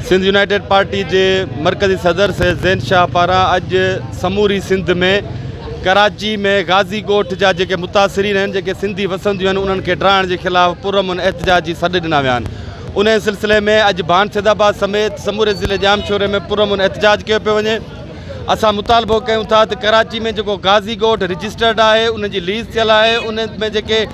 Sindh united party جي مرڪزي صدر سيد زين شاهه پاران اڄ سموري سنڌ ۾ ڪراچي ۾ غازي ڳوٺ جا جيڪي متاثرين آهن جيڪي سنڌي وسنديون آهن انهن کي ڊاهڻ جي خلاف پرامن احتجاجي سڏ ڏنا ويا آهن انهي سلسلي ۾ اڄ ڀان سيد آباد سميت سموري ضلعي ڄامشوري ۾ پرامن احتجاج ڪيو پيو وڃي اسان مطالبو ڪيون ٿا ته ڪراچي ۾ جيڪو غازي ڳوٺ رجسٽرڊ آهي ان جي ليز ٿيل آهي ان ۾ جيڪي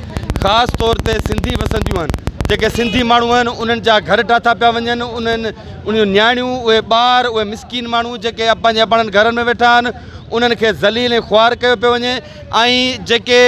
خاص طور تي سنڌي وسنديون آهن جيڪي سنڌي ماڻهو آهن انهن جا گهر ڊاٿا پيا وڃن انهن ان جون نياڻيون اهي ٻار اهي مسڪين ماڻهو جيڪي پنهنجي اباڻن گهرن ۾ ويٺا آهن انهن کي ذليل ۽ خوار ڪيو پيو وڃي ۽ جيڪي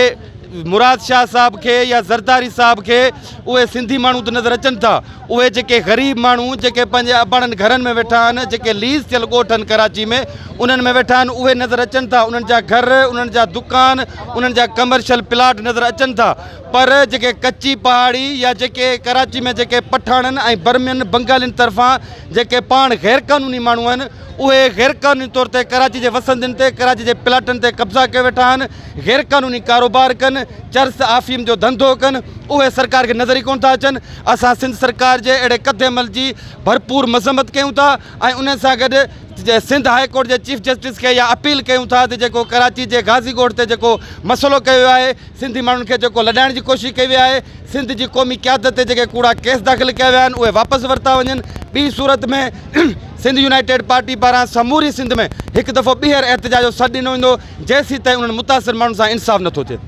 مراد شاهه صاحب کي يا زرداري صاحب کي اهي سنڌي ماڻهو ته نظر اچن ٿا اهي جيڪي غريب ماڻهو جيڪي پنهنجي اباڻن گهرن ۾ ويٺا آهن جيڪي ليز ٿيل ڳوٺ آهن ڪراچي ۾ انهن ۾ ويٺا آهن اهي نظر اچن ٿا انهن جا گهر انهن جا دڪان انهن جا ڪمرشل پلاٽ نظر اچن ٿا پر جيڪي ڪچي پهاڙي يا جيڪي ڪراچي ۾ جيڪي پٺاڻن ۽ برمين بنگالين طرفان جيڪي پاڻ غير قانوني ماڻهو آهن اهي غير قانوني طور تي ڪراچي جي وسندين تي ڪراچي جي پلاٽن تي قبضا ڪيو ويٺا آهن غير قانوني ڪاروبار ڪن چرس آفيم جو ڌنڌو ڪن اهي سرڪار کي نظر ئي ڪونه ٿا اچن اسان سنڌ سرڪار جي اهڙي ڪڌي عمل جي ڀرپور مذمت ڪيون ٿا ۽ ان سان گڏ سنڌ هاء ڪورٽ جي چيف جسٽس کي اها اپيل ڪيون ٿا ته جيڪو ڪراچي جي غازي ڳوٺ تي جيڪو مسئلو ڪيو ويو آهي سنڌي ماڻهن کي جيڪو لڏائڻ جي ڪوشش ڪئي وئي آهي، سنڌ جي قومي قيادت تي جيڪي ڪوڙا ڪيس داخل ڪيا ويا آهن اهي واپس ورتا وڃن، ٻي صورت ۾ سنڌ يونائيٽيڊ پارٽي پاران سموري سنڌ ۾ هڪ دفعو ٻيهر احتجاج جو سڏ ڏنو ويندو جيسيتائين انهن متاثر ماڻهن سان انصاف نٿو ٿئي.